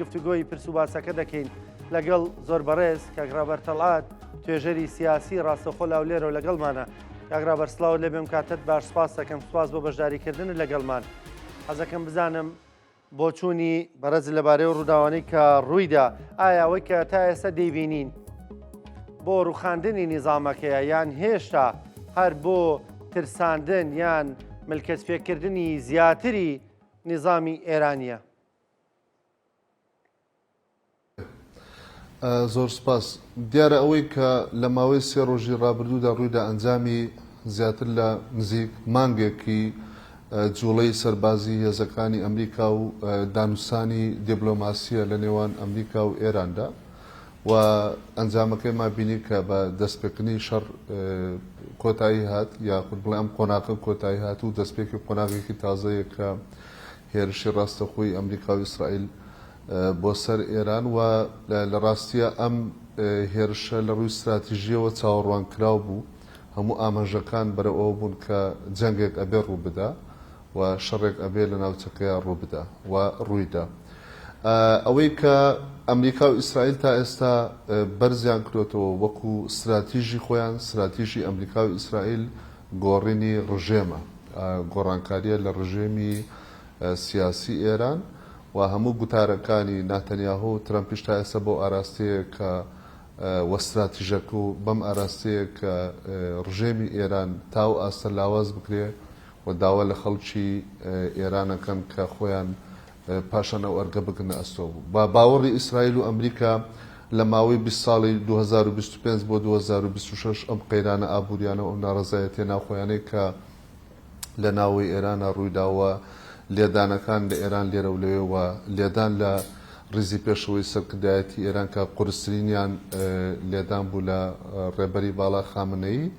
گفتوگۆی پرس و باسەکە دەکەین لەگەڵ زۆر بەڕێز کاک ڕابەر تەڵعەت توێژەری سیاسی ڕاستەوخۆ لە هەولێرەوە لەگەڵمانە. کاک ڕابەر سڵاوت لێ بێم کاتت باش سپاس دەکەم سپاس بۆ بەشداریکردنت لەگەڵمان. حەزەکەم بزانم بۆچوونی بەڕێز لەبارەی ئەو ڕووداوانەی کە ڕوویدا ئایا ئەوەی کە تا ئێستا دەیبینین بۆ ڕوخاندنی نیزامەکەیە یان هێشتا هەر بۆ ترساندن یان ملکەچپێکردنی زیاتری نیزامی ئێرانیە؟ زۆر سپاس. دیارە ئەوەی کە لە ماوەی سێ ڕۆژی ڕابردوودا ڕوویدا ئەنجامی زیاتر لە نزیک مانگێکی جوڵەی سەربازی هێزەکانی ئەمریکا و دانوستانی دیبلۆماسییە لە نێوان ئەمریکا و ئێراندا و ئەنجامەکەیمان بینی کە بە دەستپێکردنی شەڕ کۆتایی هات یاخود بڵێ ئەم قۆناغە کۆتایی هات و دەستپێکی قۆناغێکی تازەیە کە هێرشی ڕاستەوخۆی ئەمریکا و ئیسرائیل بۆ سەر ئێران و لە ڕاستیا ئەم هێرشە لە ڕووی ستراتیژییەوە چاوەڕوانکراو بوو، هەموو ئاماژەکان بەرەو ئەوە بوون کە جەنگێک ئەبێ ڕوو بدا و شەڕێک ئەبێ لە ناوچەکەیا ڕوو بدا و ڕووی دا. ئەوەی کە ئەمریکا و ئیسرائیل تا ئێستا بەرزیان کردۆتەوە وەکوو ستراتیژی خۆیان، ستراتیژی ئەمریکا و ئیسرائیل گۆڕینی ڕژێمە، گۆڕانکارییە لە ڕژێمی سیاسی ئێران و هەموو گوتارەکانی ناتەنیاهۆ و ترەمپیش تا ئێستا بەو ئاراستەیە کە و ستراتیژەکە و بەم ئاراستەیە کە ڕژێمی ئێران تا ئەو ئاستە لاواز بکرێ و داوا لە خەڵکی ئێران ئەکەن کە خۆیان پاشان ئەو ئەرکە بگرنە ئەستۆ. بە باوەڕی ئیسرائیل و ئەمریکا لە ماوەی 20 ساڵی 2025 بۆ 2026 ئەم قەیرانە ئابووریانە و ئەم ناڕەزایەتیە ناوخۆیانەی کە لە ناوەوەی ئێرانا ڕوویدا و لێدانەکان لە ئێران لێرە و لەوێ و لێدان لە ڕیزی پێشەوەی سەرکردایەتی ئێران کە قورسترینیان لێدان بوو لە ڕێبەری باڵا خامنەیی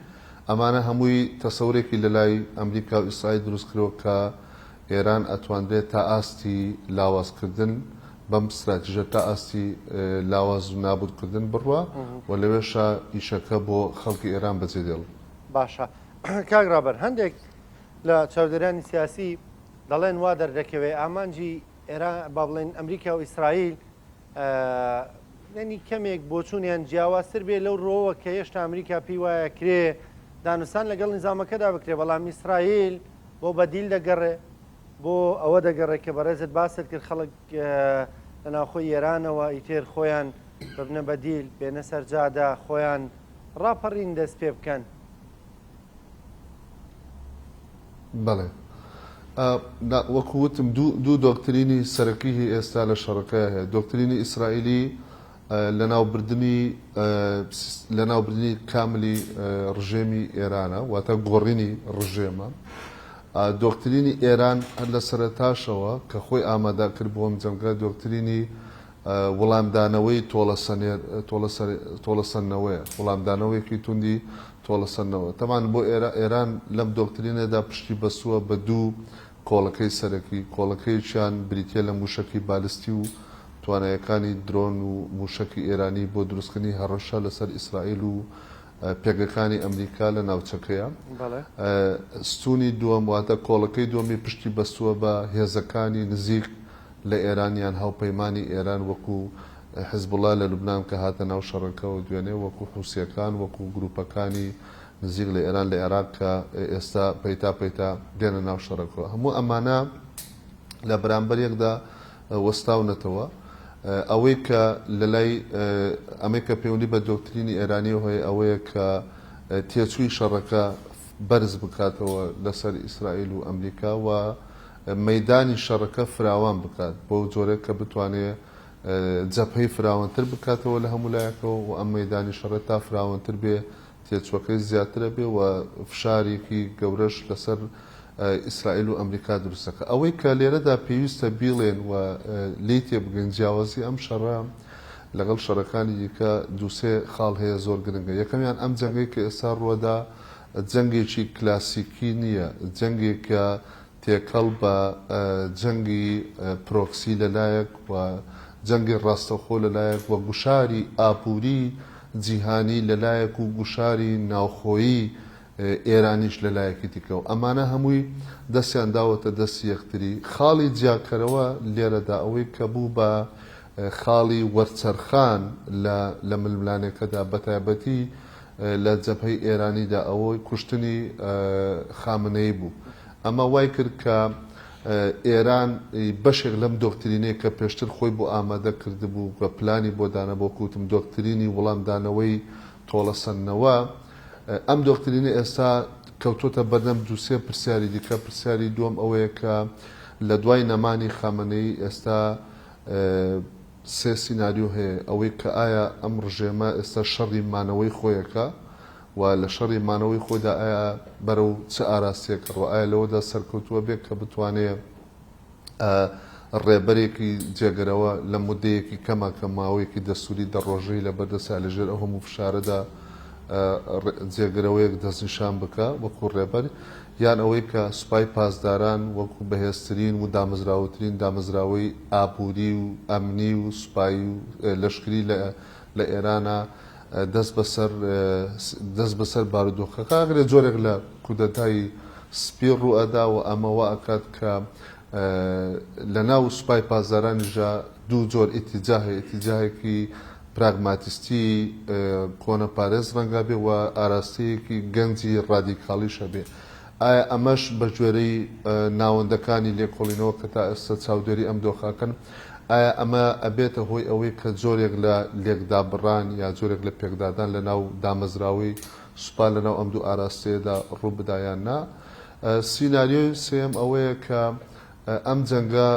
ئەمانە هەمووی تەسەورێکی لە لای ئەمریکا و ئیسرائیل دروست کردووە کە ئێران ئەتوانرێت تا ئاستی لاوازکردن بەم ستراتیژە تا ئاستی لاواز و نابودکردن بڕوا و لەوێشا ئیشەکە بۆ خەڵکی ئێران بەجێ دێڵن. باشە کاک ڕابەر هەندێک لە چاودێرانی سیاسی دەڵێن وا دەردەکەوێ ئامانجی ئێران با بڵێن ئەمریکا و ئیسرائیل یعنی کەمێک بۆچوونیان جیاوازتر بێ لەو ڕۆوە کە هێشتا ئەمریکا پێی وایە کرێ دانوستان لەگەڵ نیزامەکەدا بکرێ بەڵام ئیسرائیل بۆ بەدیل دەگەڕێ بۆ ئەوە دەگەڕێ کە بەڕێزت باست کرد خەڵک لە ناوخۆی ئێرانەوە ئیتر خۆیان ببنە بەدیل بێنە سەرجادە خۆیان ڕاپەڕین دەست پێ بکەن. بەڵێ وەکو وتم دوو دۆکترینی سەرەکی هی ئێستا لە شەڕەکەیا هەیە دۆکترینی ئیسرائیلی لەناوبردنی لەناوبردنی کاملی ڕژێمی ئێرانە واتە گۆڕینی ڕژێمە دۆکترینی ئێران هەر لە سەرەتاشەوە کە خۆی ئامادە کرد بۆ ئەم جەنگە دۆکترینی وڵامدانەوەی تۆڵەسەندنەوەیە، وڵامدانەوەیەکی توندی تۆڵەسەندنەوە. تەبعەن بۆ ئێران لەم دۆکترینەدا پشتی بەستووە بە دوو کۆڵەکەی سەرەکی، کۆڵەکەیەکیان بریتییە لە مووشەکی بالستی و توانایەکانی درۆن و مووشەکی ئێرانی بۆ دروستکردنی هەڕەشە لەسەر ئیسرائیل و پێگەکانی ئەمریکا لە ناوچەکەیە. ستوونی دووەم واتە کۆڵەکەی دووەمی پشتی بەستووە بە هێزەکانی نزیک لە ئێران یان هاوپەیمانی ئێران وەکو حزبوڵا لە لوبنان کە هاتە ناو شەڕەکەوە دوێنێ، وەکو حوسییەکان، وەکو گروپەکانی نزیک لە ئێران لە عێراق کە ئێستا پەیتا پەیتا دێنە ناو شەڕەکەوە. هەموو ئەمانە لە بەرامبەر یەکدا وەستاونەتەوە. ئەوەی کە لە لای ئەمەی کە پەیوەندی بە دۆکترینی ئێرانیەوە هەیە ئەوەیە کە تێچووی شەڕەکە بەرز بکاتەوە لەسەر ئیسرائیل و ئەمریکا و مەیدانی شەڕەکە فراوان بکات بەو جۆرە کە بتوانێ جەبهەی فراوانتر بکاتەوە لە هەموو لایەکەوە و ئەم مەیدانی شەڕە تا فراوانتر بێ تێچووەکەی زیاترە بێ و فشارێکی گەورەش لەسەر ئیسرائیل و ئەمریکا دروست دەکات. ئەوەی کە لێرەدا پێویستە بیڵێن و لێی تێبگەین جیاوازی ئەم شەڕە لەگەڵ شەڕەکانی دیکە دووسێ خاڵ هەیە زۆر گرنگە. یەکەمیان ئەم جەنگەی کە ئێستا ڕووەدا جەنگێکی کلاسیکی نییە، جەنگێکە تێکەڵ بە جەنگی پرۆکسی لە لایەک و جەنگی ڕاستەوخۆ لە لایەک و گوشاری ئابووری جیهانی لە لایەک و گوشاری ناوخۆیی ئێرانیش لە لایەکی دیکەوە. ئەمانە هەمووی دەستیان داوەتە دەستی یەکتری. خاڵی جیاکەرەوە لێرەدا ئەوەی کە بوو بە. خاڵی وەرچەرخان لە لە ململانێکەدا بەتایبەتی لە جەبهەی ئێرانیدا ئەوەی کوشتنی خامنەیی بوو. ئەمە وای کرد کە ئێران بەشێک لەم دۆکترینەی کە پێشتر خۆی بۆ ئامادە کردبوو و پلانی بۆ دانابوو، وەکو وتم دۆکترینی وڵامدانەوەی تۆڵەسەندنەوە، ئەم دۆکترینە ئێستا کەوتۆتە بەردەم دوو سێ پرسیاری دیکە. پرسیاری دووەم ئەوەیە کە لە دوای نەمانی خامنەیی ئێستا سێ سیناریۆ هەیە، ئەوەی کە ئایا ئەم ڕژێمە ئێستا شەڕی مانەوەی خۆیەکە و لە شەڕی مانەوەی خۆیدا ئایا بەرەو چ ئاراستەیەک ئەڕوا، ئایا لەوەدا سەرکەوتووە بێ کە بتوانێ ڕێبەرێکی جێگرەوە لە مودەیەکی کەما کە ماوەیەکی دەستووری دە ڕۆژەی لەبەردەستە لەژێر ئەو هەموو فشارەدا جێگرەوەیەک دەستنیشان بکا وەکوو ڕێبەر، یان ئەوەی کە سوپای پاسداران وەکوو بەهێزترین و دامەزراوەترین دامەزراوەی ئابووری و ئەمنی و سوپایی و لەشکری لە ئێرانا دەست بەسەر دەست بەسەر بارودۆخەکە ئەگرێ، جۆرێک لە کودەتای سپی ڕوو ئەدا و ئەمە وا ئەکات کە لە ناو سوپای پاسدارانیشدا دوو جۆر ئیتیجاه هەیە، ئیتیجاهێکی پراگماتیستی کۆنەپارێز ڕەنگە بێ و ئاراستەیەکی گەنجی ڕادیکاڵیش هەبێ. ئایا ئەمەش بە گوێرەی ناوەندەکانی لێکۆڵینەوە کە تا ئێستا چاودێری ئەم دۆخە ئەکەن، ئایا ئەمە ئەبێتە هۆی ئەوەی کە جۆرێک لە لێکدابڕان یا جۆرێک لە پێکدادان لە ناو دامەزراوەی سوپا لە ناو ئەم دوو ئاراستەیەدا ڕوو بدا یان نا؟ سیناریۆی سێیەم ئەوەیە کە ئەم جەنگە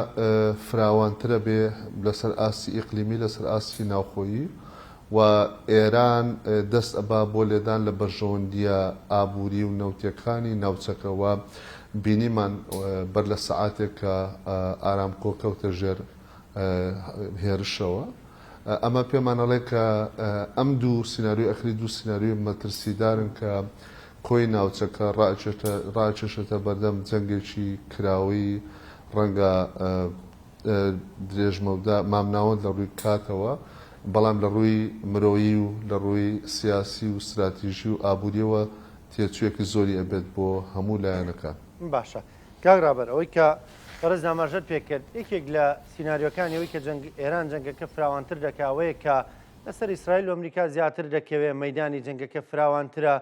فراوانترە بێ لەسەر ئاستی ئیقلیمی، لەسەر ئاستی ناوخۆیی و ئێران دەست ئەبا بۆ لێدان لە بەرژەوەندییە ئابووری و نەوتییەکانی ناوچەکە و بینیمان بەر لە سەعاتێک کە ئارامکۆ کەوتە ژێر هێرشەوە. ئەمە پێمان ئەڵێ کە ئەم دوو سیناریۆی ئەخری دوو سیناریۆی مەترسیدارن کە کۆی ناوچەکە ڕائەکێشێتە بەردەم جەنگێکی کراوەی ڕەنگە درێژمەودا، مامناوەند لە ڕووی کاتەوە، بەڵام لە ڕووی مرۆیی و لە ڕووی سیاسی و ستراتیژی و ئابوورییەوە تێچوویەکی زۆری ئەبێت بۆ هەموو لایەنەکان. باشە کاک ڕابەر ئەوەی کە بەڕێز ئاماژەت پێ کرد یەکێک لە سیناریۆکانی ئەوەی کە جەنگ ئێران جەنگەکە فراوانتر دەکا ئەوەیە کە لەسەر ئیسرائیل و ئەمریکا زیاتر دەکەوێ، مەیدانی جەنگەکە فراوانترە،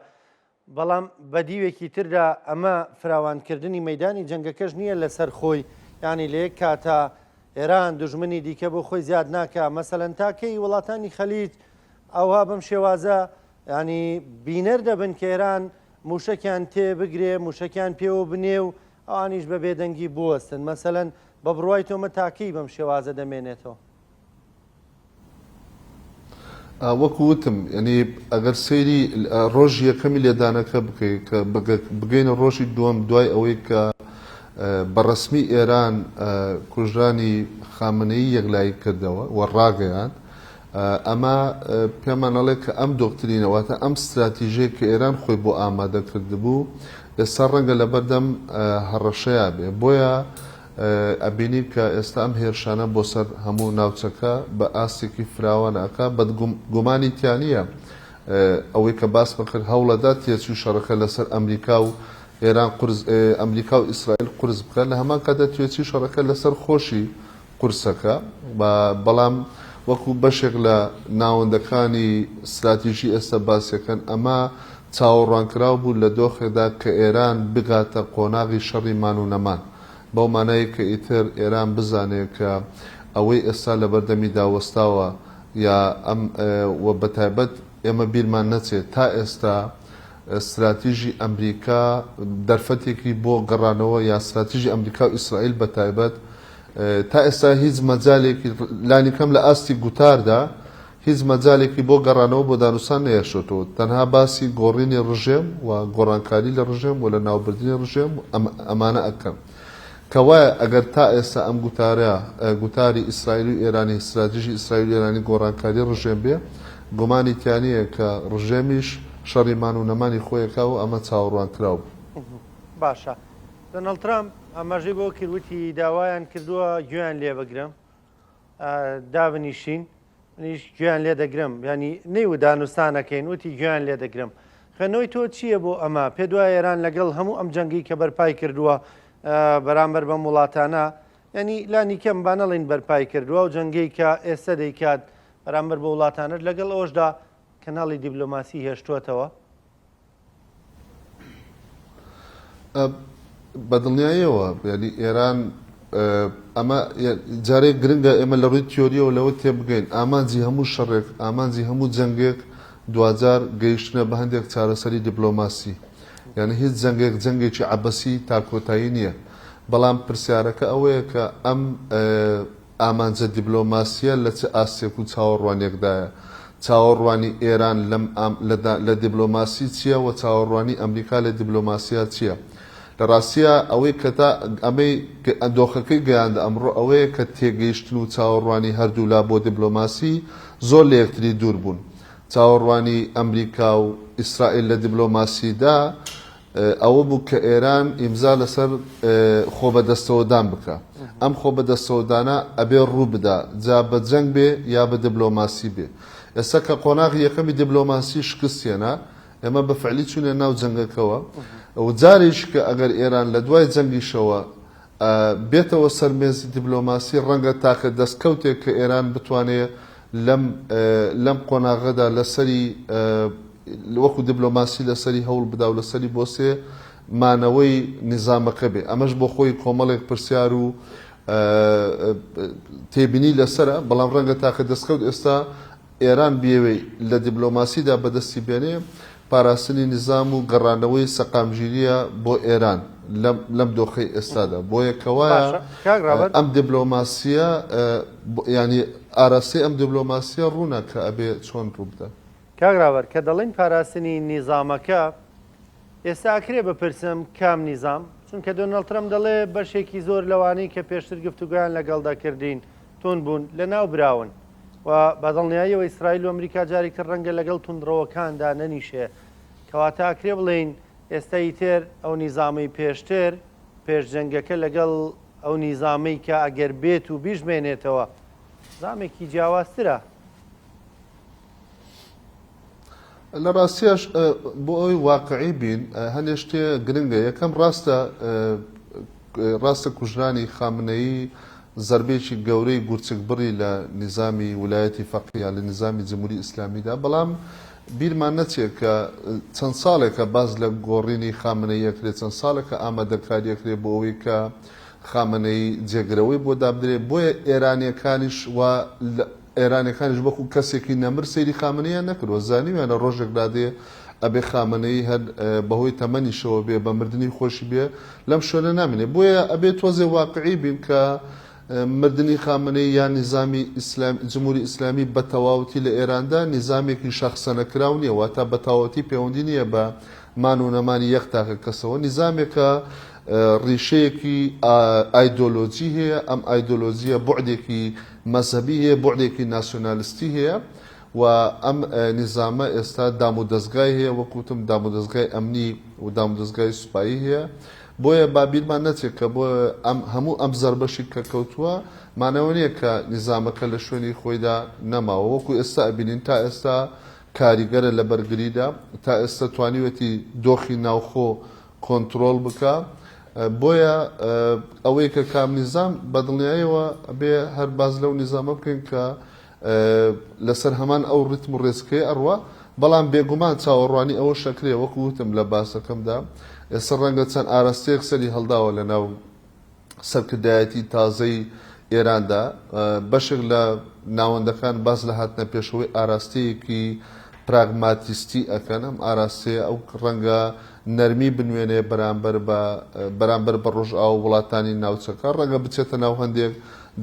بەڵام بە دیوێکی تردا ئەمە فراوانکردنی مەیدانی جەنگەکەش نییە لەسەر خۆی، یانی لە یەک کاتا ئێران دوژمنی دیکە بۆ خۆی زیاد ناکا، مەسەلەن تا کەی وڵاتانی خەلیج ئەوها بەم شێوازە یانی بینەر دەبن کە ئێران مووشەکیان تێ بگرێ، مووشەکیان پێوە بنێ و ئەوانیش بە بێدەنگی بوەستن، مەسەلەن بە بڕوای تۆ ئەمە تا کەی بەم شێوازە دەمێنێتەوە؟ وەکو وتم یەنی ئەگەر سەیری ڕۆژی یەکەمی لێدانەکە بکەی کە بگەینە ڕۆژی دووەم دوای ئەوەی کە بە ڕەسمی ئێران کوژرانی خامنەیی یەکلایی کردەوە و ڕاگەیاند ئەمە پێمان ئەڵێ کە ئەم دۆکترینە واتە ئەم ستراتیژەی کە ئێران خۆی بۆ ئامادە کردبوو ئێستا ڕەنگە لەبەردەم هەڕەشەیا بێ بۆیە ئەبینین کە ئێستا ئەم هێرشانە بۆ سەر هەموو ناوچەکە بە ئاستێکی فراوان ئەکا، بەد گومانی تیا نییە ئەوەی کە باسمان کرد هەوڵەدا تێچووی شەڕەکە لەسەر ئەمریکا و ئێران قورس ئەمریکا و ئیسرائیل قورس بکات، لە هەمان کاتدا تێچووی شەڕەکە لەسەر خۆشی قورسەکە بەڵام وەکو بەشێک لە ناوەندەکانی ستراتیژی ئێستا باسیەکەن ئەمە چاوەڕوانکراو بوو لە دۆخێکدا کە ئێران بگاتە قۆناغی شەڕی مان و نەمان. بەو مانایەی کە ئیتر ئێران بزانێ کە ئەوەی ئێستا لەبەردەمیدا وەستاوە یا ئەم و بەتایبەت ئێمە بیرمان نەچێ تا ئێستا ستراتیژی ئەمریکا دەرفەتێکی بۆ گەڕانەوە یا ستراتیژی ئەمریکا و ئیسرائیل بەتایبەت تا ئێستا هیچ مەجالێکی لانیکەم لە ئاستی گوتاردا هیچ مەجالێکی بۆ گەڕانەوە بۆ دانوستان نەهێشتۆتەوە، تەنها باسی گۆڕینی ڕژێم و گۆڕانکاری لە ڕژێم و لە ناوبردنی ڕژێم و ئەمانە ئەکەن. کەوایە ئەگەر تا ئێستا ئەم گوتارە، گوتاری ئیسرائیل و ئێرانی، ستراتیژی ئیسرائیل و ئێرانی گۆڕانکاری ڕژێم بێ، گومانی تیا نییە کە ڕژێمیش شەڕی مان و نەمانی خۆی ئەکا و ئەمە چاوەڕوانکراو بوو. باشە. دۆناڵد ترامپ ئاماژەی بەوە کرد وتی داوایان کردووە گوێیان لێ بگرم، دابنیشین منیش گوێیان لێ دەگرم ینی نەیوت دانوستانەکەین وتی گوێیان لێ دەگرم خوێندنەوەی تۆ چییە بۆ ئەمە پێ دوای ئێران لەگەڵ هەموو ئەم جەنگی کە بەرپای کردووە بەرامبەر بەم وڵاتانە یانی لانی کەم با نەڵێین بەرپای کردووە ئەو جەنگەی کە ئێستا دەیکات بەرامبەر بە وڵاتانەش لەگەڵ ئەوەشدا کەناڵی دیبلۆماسی هێشتووەتەوە؟ بە دڵنیاییەوە یانی ئێران ئەمە جارێک گرنگە ئێمە لە ڕووی تیۆریەوە لەوە تێبگەین ئامانجی هەموو شەڕێک ئامانجی هەموو جەنگێک دواجار گەیشتنە بە هەندێک چارەسەری دیبلۆماسی یعنی هیچ جەنگێک جەنگێکی عەبەسی تا کۆتایی نییە بەڵام پرسیارەکە ئەوەیە کە ئەم ئامانجە دیبلۆماسییە لە چ ئاستێک و چاوەڕوانییەکدایە؟ چاوەڕوانی ئێران لەم لە دیبلۆماسی چییە و چاوەڕوانی ئەمریکا لە دیبلۆماسیا چییە؟ لە ڕاستیا ئەوەی کە تا ئەمەی دۆخەکەی گەیاندە ئەمڕۆ ئەوەیە کە تێگەیشتن و چاوەڕوانی هەردوولا بۆ دیبلۆماسی زۆر لە یەکتری دوور بوون. چاوەڕوانی ئەمریکا و ئیسرائیل لە دیبلۆماسیدا ئەوە بوو کە ئێران ئیمزا لەسەر خۆبەدەستەوەدان بکا. ئەم خۆبەدەستەوەدانە ئەبێ ڕوو بدا، جا بە جەنگ بێ یا بە دبلۆماسی بێ. ئێستا کە قۆناغی یەکەمی دبلۆماسی شکست هێنا، ئێمە بە فعلی چووینە ناو جەنگەکەوە و جارێکی کە ئەگەر ئێران لە دوای جەنگیشەوە بێتەوە سەر مێزی دیبلۆماسی، ڕەنگە تاکە دەستکەوتێک کە ئێران بتوانێ لەم لەم قۆناغەدا لەسەری وەکو دیبلۆماسی لەسەری هەوڵ بدا و لەسەری بۆسێ مانەوەی نیزامەکە بێ. ئەمەش بۆ خۆی کۆمەڵێک پرسیار و تێبینی لەسەرە، بەڵام ڕەنگە تاکە دەستکەوت ئێستا ئێران بیەوێ لە دیبلۆماسیدا بەدەستی بێنێ، پاراستنی نیزام و گەڕانەوەی سەقامگیرییە بۆ ئێران لەم لەم دۆخەی ئێستادا. بۆیە کەوایە باشە کاک ڕابەر. ئەم دیبلۆماسییە یانی ئاراستەی ئەم دیبلۆماسییە ڕوونە کە ئەبێ چۆن ڕوو بدا. کاک ڕابەر کە دەڵێین پاراستنی نیزامەکە، ئێستا ئەکرێ بپرسم کام نیزام؟ چونکە دۆناڵد ترەمپ دەڵێ بەشێکی زۆر لەوانەی کە پێشتر گفتوگۆیان لەگەڵ دەکردین توند بوون لەناو براون و بە دڵنیاییەوە ئیسرائیل و ئەمریکا جارێک تر ڕەنگە لەگەڵ توندڕەوەکاندا نەنیشێ. کەواتە ئەکرێ بڵێین ئێستا ئیتر ئەو نیزامەی پێشتر پێش جەنگەکە لەگەڵ ئەو نیزامەی کە ئەگەر بێت و بیشمێنێتەوە نیزامێکی جیاوازترە. لە ڕاستیاش بۆ ئەوەی واقعی بین هەندێ شتێ گرنگە یەکەم ڕاستە ڕاستە کوژرانی خامنەیی زەربەیەکی گەورەی گورچکبڕی لە نیزامی ولایەتی فەقی یا لە نیزامی جمهوری ئیسلامیدا بەڵام بیرمان نەچێت کە چەند ساڵێکە باس لە گۆڕینی خامنەیی ئەکرێت چەند ساڵێکە ئامادەکاری ئەکرێت بۆ ئەوەی کە خامنەیی جێگرەوەی بۆ دابدرێت بۆیە ئێرانیەکانیش وا ئێرانیەکانیش وەکو کەسێکی نەمر سەیری خامنەییان نەکردوە، زانیویانە ڕۆژێک دادێ ئەبێ خامنەیی هەر بەهۆی تەمەنیشەوە بێ بە مردنی خۆشی بێ لەم شوێنە نامێنێ. بۆیە ئەبێ تۆزێ واقعی بین کە مردنی خامنەیی یان نیزامی ئیسلام جمهوری ئیسلامی بە تەواوەتی لە ئێراندا نیزامێکی شەخسەنەکراو نیە، واتە بە تەواوەتی پێوەندی نیە بە مان و نەمانی یەک تاکە کەسەوە، نیزامێکە ڕیشەیەکی ئایدۆلۆجی هەیە، ئەم ئایدۆلۆجیە بوعدێکی مەزهەبی هەیە، بوعدێکی ناسیۆنالستی هەیە و ئەم نیزامە ئێستا دامودەزگای هەیە، وەک وتم دامودەزگای ئەمنی و دامودەزگای سوپایی هەیە. بۆیە با بیرمان نەچێت کە بۆ ئەم هەموو ئەم زەربەشی کە کەوتووە مانەوە نییە کە نیزامەکە لە شوێنی خۆیدا نەماوە. وەکو ئێستا ئەبینین تا ئێستا کاریگەرە لە بەرگریدا، تا ئێستا توانیوێتی دۆخی ناوخۆ کۆنترۆڵ بکا بۆیە ئەوەی کە کام نیزام بە دڵنیایەوە ئەبێ هەر باس لەو نیزامە بکەین کە لەسەر هەمان ئەو ڕیتم و ڕێچکەیە ئەڕوا بەڵام بێگومان چاوەڕوانی ئەوەش ئەکرێ وەکو وتم لە باسەکەمدا ئێستا ڕەنگە چەند ئاراستەیەک سەری هەڵداوە لە ناو سەرکردایەتی تازەی ئێراندا، بەشێک لە ناوەندەکان باس لە هاتنە پێشەوەی ئاراستەیەکی پراگماتیستی ئەکەن، ئەم ئاراستەیە ئەو ڕەنگە نەرمی بنوێنێ بەرامبەر بە بەرامبەر بە ڕۆژئاوا و وڵاتانی ناوچەکە، ڕەنگە بچێتە ناو هەندێک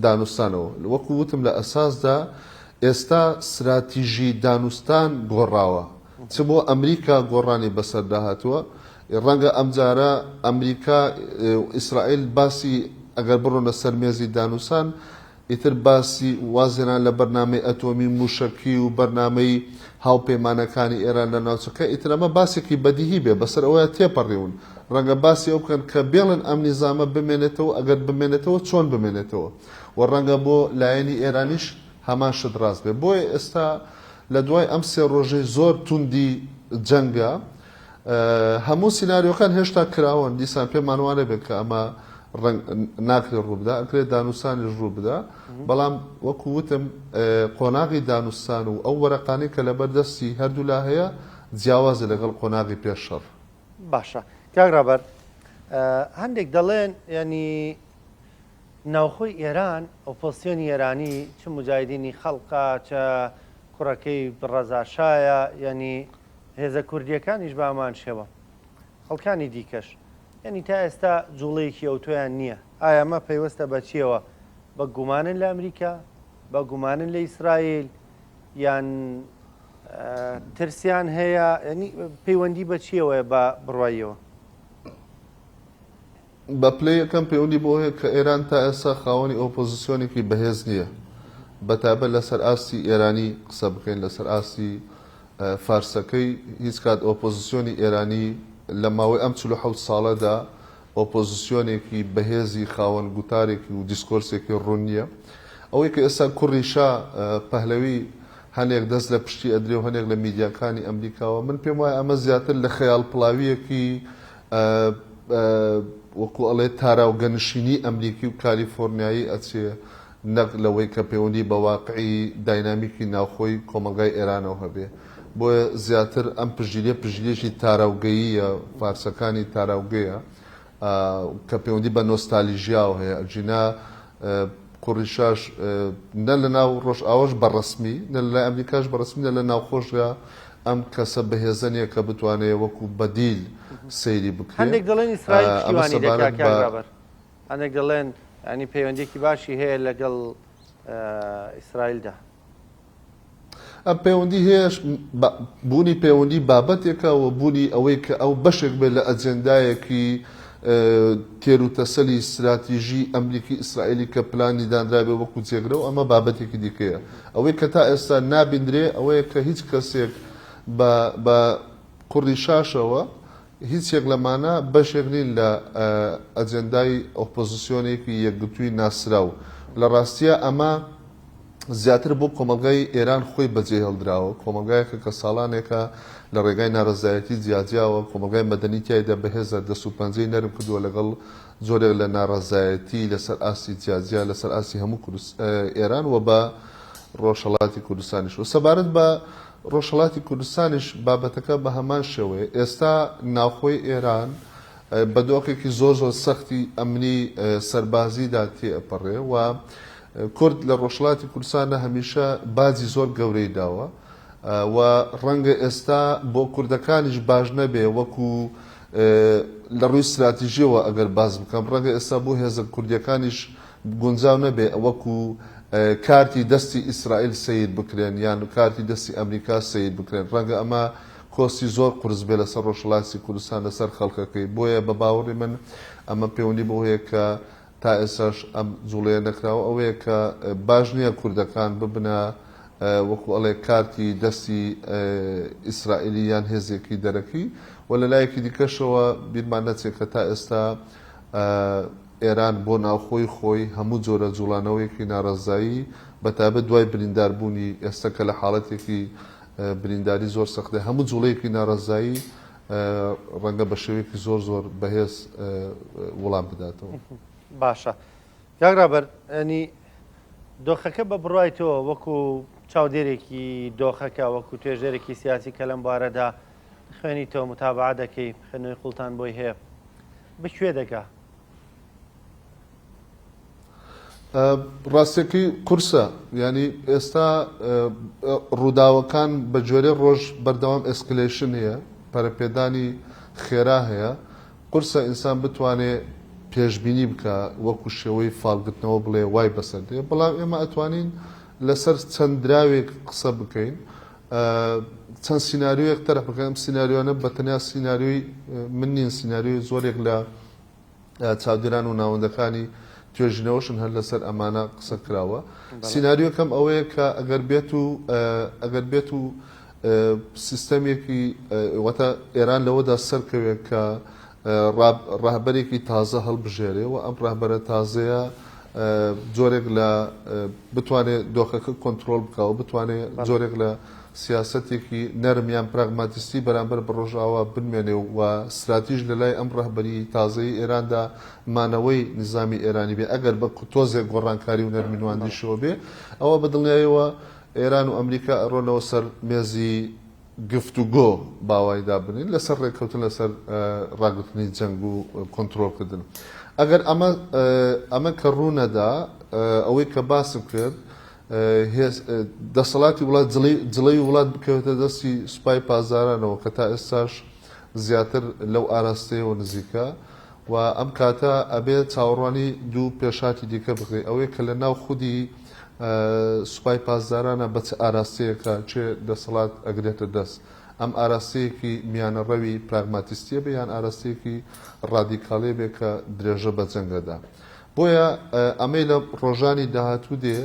دانوستانەوە. وەکو وتم لە ئەساسدا ئێستا ستراتیژی دانوستان گۆڕاوە، چ بۆ ئەمریکا گۆڕانی بەسەردا هاتووە، ڕەنگە ئەمجارە ئەمریکا و ئیسرائیل باسی ئەگەر بڕۆنە سەر مێزی دانوسان ئیتر باسی وازهێنان لە بەرنامەی ئەتۆمی موشەکی و بەرنامەی هاوپەیمانەکانی ئێران لە ناوچەکە ئیتر ئەمە باسێکی بەدیهی بێ بەسەر ئەوەیا تێپەڕیون ڕەنگە باسی ئەو بکەن کە بێڵن ئەم نیزامە بمێنێتەوە ئەگەر بمێنێتەوە چۆن بمێنێتەوە و ڕەنگە بۆ لایەنی ئێرانیش هەمان شت ڕاست بێ بۆیە ئێستا لە دوای ئەم سێ ڕۆژەی زۆر توندی جەنگە هەموو سیناریۆکان هێشتا کراوەن، دیسان پێمان وا نەبێت کە ئەمە ڕەنگ ناکرێ ڕووبدا، ئەکرێ دانوستانیش ڕووبدا، بەڵام وەکو وتم قۆناغی دانوستان و ئەو وەرەقانەی کە لەبەر دەستی هەردوولا هەیە جیاوازە لەگەڵ قۆناغی پێش شەڕ. باشە کاک ڕابەر هەندێک دەڵێن یانی ناوخۆی ئێران ئۆپۆزسیۆنی ئێرانی چ موجاهیدینی خەڵقە چ کوڕەکەی ڕەزا شایە یانی هێزە کوردیەکانیش بە هەمان شێوە خەڵکانی دیکەش یانی تا ئێستا جوڵەیەکی ئەوتۆیان نییە ئایا ئەمە پەیوەستە بە چیەوە بە گومانن لە ئەمریکا بە گومانن لە ئیسرائیل یان ترسیان هەیە ینی پەیوەندی بە چیەوەیە بە بڕواییەوە؟ بە پلەی یەکەم پەیوەندی بەوە هەیە کە ئێران تا ئێستا خاوەنی ئۆپۆزسیۆنێکی بەهێز نییە، بەتایبەت لەسەر ئاستی ئێرانی قسە بکەین، لەسەر ئاستی فارسەکەی هیچ کات ئۆپۆزسیۆنی ئێرانی لە ماوەی ئەم 47 ساڵەدا ئۆپۆزسیۆنێکی بەهێزی خاوەن گوتارێکی و discourse ێکی ڕوون نییە. ئەوەی کە ئێستا کوڕی شا پەهلەوی هەنێک دەست لە پشتی ئەدرێ و هەنێک لە میدیاکانی ئەمریکاوە، من پێم وایە ئەمە زیاتر لە خەیاڵپڵاوییەکی وەکو ئەڵێ تاراوگەنشینی ئەمریکی و کالیفۆرنیایی ئەچێ نەک لەوەی کە پەیوەندی بە واقعی داینامیکی ناوخۆی کۆمەڵگای ئێرانەوە هەبێ. بۆیە زیاتر ئەم پشتگیریە پشتگیریەکی تاراوگەییە، فارسەکانی تاراوگەیە کە پەیوەندی بە نۆستالیژیاوە هەیە، ئەگینا کوڕی شاش نە لە ناو ڕۆژئاواش بە ڕەسمی، نە لە لای ئەمریکاش بە ڕەسمی، نە لە ناوخۆشدا ئەم کەسە بەهێزە نییە کە بتوانێ وەکو بەدیل سەیری بکرێ. هەندێک دەڵێن ئیسرائیل پشتیوانی دەکا کاک ڕابەر، هەندێک دەڵێن یانی پەیوەندیەکی باشی هەیە لەگەڵ ئیسرائیلدا. ئەم پەیوەندی هەیەش بوونی پەیوەندی بابەتێکە و بوونی ئەوەی کە ئەو بەشێک بێت لە ئەجێندایەکی تێروتەسەلی ستراتیژی ئەمریکی ئیسرائیلی کە پلانی دانرابێ وەکو جێگرەوە ئەمە بابەتێکی دیکەیە. ئەوەی کە تا ئێستا نابیندرێ ئەوەیە کە هیچ کەسێک بە بە کوڕی شاشەوە هیچ یەک لەمانە بەشێک نین لە ئەجێندای ئۆپۆزسیۆنێکی یەکگرتووی ناسراو. لە ڕاستیا ئەمە زیاتر بۆ کۆمەڵگای ئێران خۆی بەجێهێڵدراوە، کۆمەڵگایەکە کە ساڵانێکە لە ڕێگای نارەزایەتی جیاجیاوە کۆمەڵگای مەدەنی تیایدا بەهێزە، دەست و پەنجەی نەرم کردووە لەگەڵ جۆرێک لە ناڕەزایەتی لەسەر ئاستی جیاجیا لەسەر ئاستی هەموو ئێران و بە ڕۆژهەڵاتی کوردستانیش. و سەبارەت بە ڕۆژهەڵاتی کوردستانیش بابەتەکە بە هەمان شێوەیە. ئێستا ناوخۆی ئێران بە دۆخێکی زۆر زۆر سەختی ئەمنی سەربازیدا تێئەپەڕێ و کورد لە ڕۆژهەڵاتی کوردستاندا هەمیشە باجی زۆر گەورەی داوە و ڕەنگە ئێستا بۆ کوردەکانیش باش نەبێ وەکو لە ڕووی ستراتیژیەوە ئەگەر باس بکەم ڕەنگە ئێستا بۆ هێزە کوردیەکانیش گونجاو نەبێ وەکو کارتی دەستی ئیسرائیل سەیر بکرێن یان کارتی دەستی ئەمریکا سەیر بکرێن ڕەنگە ئەمە کۆستی زۆر قورس بێ لەسەر ڕۆژهەڵاتی کوردستان لەسەر خەڵکەکەی بۆیە بە باوەڕی من ئەمە پەیوەندی بەوە هەیە کە تا ئێستاش ئەم جوڵەیە نەکراوە ئەوەیە کە باش نییە کوردەکان ببنە وەکو ئەڵێ کارتی دەستی ئیسرائیلی یان هێزێکی دەرەکی و لە لایەکی دیکەشەوە بیرمان نەچێت کە تا ئێستا ئێران بۆ ناوخۆی خۆی هەموو جۆرە جوڵانەوەیەکی ناڕەزایی بەتایبەت دوای برینداربوونی ئێستا کە لە حاڵەتێکی برینداری زۆر سەختە هەموو جوڵەیەکی ناڕەزایی ڕەنگە بە شێوەیەکی زۆر زۆر بەهێز وڵام بداتەوە. باشە کاک ڕابەر ینی دۆخەکە بە بڕای تۆ وەکو چاودێرێکی دۆخەکە وەکو توێژەرێکی سیاسی کە لەم بارەدا خوێنی تۆ متابعە دەکەی خوێندنەوەی قوڵتان بۆی هەیە بکوێ دەگا؟ ڕاستەکەی قورسە یانی ئێستا ڕووداوەکان بە جۆرێ ڕۆژ بەردەوام escalation هەیە پەرەپێدانی خێرا هەیە قورسە ئینسان بتوانێ پێشبینی بکە وەکو شێوەی فاڵگرتنەوە بڵێ وای بەسەر دێ بەڵام ئێمە ئەتوانین لەسەر چەند دراوێک قسە بکەین چەند سیناریۆیەک تەرح بکەین ئەم سیناریۆانە بە تەنیا سیناریۆی من نین سیناریۆی زۆرێک لە چاودێران و ناوەندەکانی توێژینەوەشن هەر لەسەر ئەمانە قسە کراوە. سیناریۆکەم ئەوەیە کە ئەگەر بێت و ئەگەر بێت و سیستەمێکی واتە ئێران لەوەدا سەرکەوێت کە ڕەهبەرێکی تازە هەڵبژێرێ و ئەم ڕەهبەرە تازەیە. جۆرێک لە بتوانێ دۆخەکە کۆنترۆڵ بکا و بتوانێ جۆرێک لە سیاسەتێکی نەرم یان پراگماتیستی بەرامبەر بە ڕۆژئاوا بنوێنێ و ستراتیژ لە لای ئەم ڕەهبەریی تازەی ئێراندا مانەوەی نیزامی ئێرانی بێ ئەگەر بە تۆزێک گۆڕانکاری و نەرمی نواندیشەوە بێ ئەوە بە دڵنیایەوە ئێران و ئەمریکا ئەڕۆنەوە سەر مێزی گفتوگۆ با وای دابنێین لەسەر ڕێککەوتن لەسەر ڕاگرتنی جەنگ و کۆنترۆڵکردن. ئەگەر ئەمە ئەمە کە ڕوو نەدا ئەوەی کە باسم کرد هێز دەسەڵاتی وڵات جڵەوی وڵات بکەوێتە دەستی سوپای پاسدارانەوە کە تا ئێستاش زیاتر لەو ئاراستەیەوە نزیکە و ئەم کاتە ئەبێ چاوەڕوانی دوو پێشهاتی دیکە بکرێت ئەوەیە کە لە ناو خودی سوپای پاسدارانە بە چ ئاراستەیەکە کێ دەسەڵات ئەگرێتە دەست؟ ئەم ئاراستەیەکی میانەڕەوی پراگماتیستیە بێ یان ئاراستەیەکی ڕادیکاڵیە بێ کە درێژە بە جەنگ ئەدا؟ بۆیە ئەمەی لە ڕۆژانی داهاتوو دێ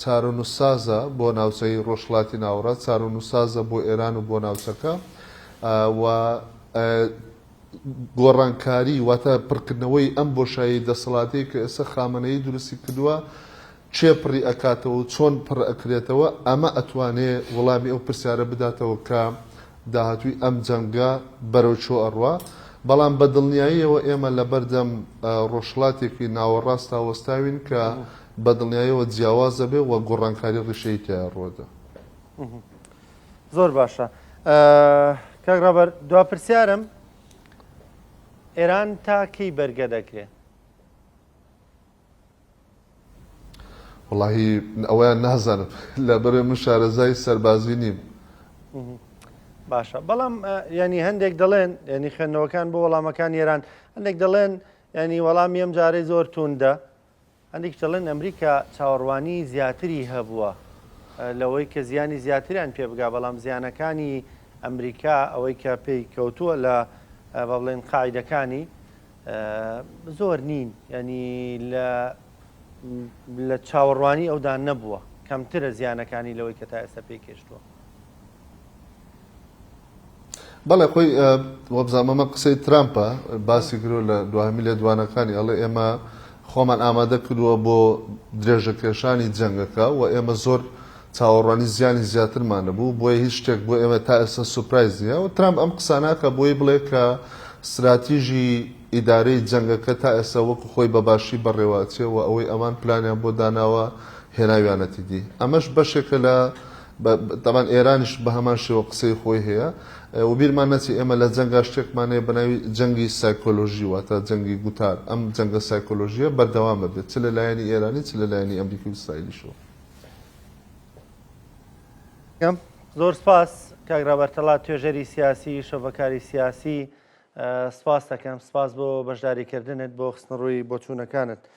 چارەنووسسازە بۆ ناوچەی ڕۆژهەڵاتی ناوەڕاست، چارەنووسسازە بۆ ئێران و بۆ ناوچەکە و گۆڕانکاری واتە پڕکردنەوەی ئەم بۆشایی دەسەڵاتەی کە ئێستا خامەنەیی دروستی کردووە کێ پڕی ئەکاتەوە و چۆن پڕ ئەکرێتەوە ئەمە ئەتوانێ وڵامی ئەو پرسیارە بداتەوە کە داهاتووی ئەم جەنگە بەرەو کوێ ئەڕوا بەڵام بە دڵنیاییەوە ئێمە لەبەردەم ڕۆژهەڵاتێکی ناوەڕاستا وەستاوین کە بە دڵنیاییەوە جیاواز ئەبێ و گۆڕانکاری ڕیشەیی تیایا ڕووئەدا. زۆر باشە کاک ڕابەر دوا پرسیارم ئێران تا کەی بەرگە دەکرێ؟ وەڵاهی ئەوەیان نازانم لەبەرێ من شارەزای سەربازی نیم. باشە بەڵام ینی هەندێک دەڵێن ینی خوێندنەوەکان بۆ وەڵامەکان ئێران هەندێک دەڵێن ینی وەڵامی ئەم جارەی زۆر توندە هەندێکیش دەڵێن ئەمریکا چاوەڕوانیی زیاتری هەبووە لەوەی کە زیانی زیاتریان پێ بگا، بەڵام زیانەکانی ئەمریکا ئەوەی کە پێی کەوتووە لە با بڵێن قاعیدەکانی زۆر نین، یانی لە لە چاوەڕوانی ئەودا نەبووە، کەمترە زیانەکانی لەوەی کە تا ئێستا پێی گەیشتووە. بەڵێ خۆی وەبزانم ئەمە قسەی ترامپە باسی کردووە لە دواهەمین لێدوانەکانی ئەڵێ ئێمە خۆمان ئامادە کردووە بۆ درێژەکێشانی جەنگەکە و ئێمە زۆر چاوەڕوانی زیانی زیاترمان نەبوو بۆیە هیچ شتێک بۆ ئێمە تا ئێستا سوپرایز نییە و ترامپ ئەم قساناکە بۆی بڵێ کە ستراتیژی ئیدارەی جەنگەکە تا ئێستا وەکو خۆی بە باشی بەڕێوەئەچێ و ئەوەی ئەمان پلانیان بۆ داناوە هێناویانەتی دی ئەمەش بەشێکە لە تەبعەن ئێرانیش بە هەمان شێوە قسەی خۆی هەیە و بیرمان نەچێ ئێمە لە جەنگا شتێکمان هەیە بە ناوی جەنگی سایکۆلۆژی واتە جەنگی گوتار ئەم جەنگە سایکۆلۆژیە بەردەوام ئەبێت چ لە لایەنی ئێرانی چ لە لایەنی ئەمریکی و ئیسرائیلیشەوە. زۆر سپاس کاک ڕابەر تەڵات توێژەری سیاسی شرۆڤەکاری سیاسی سپاس دەکەم سپاس بۆ بەشداریکردنت بۆ خستنەڕووی بۆچوونەکانت.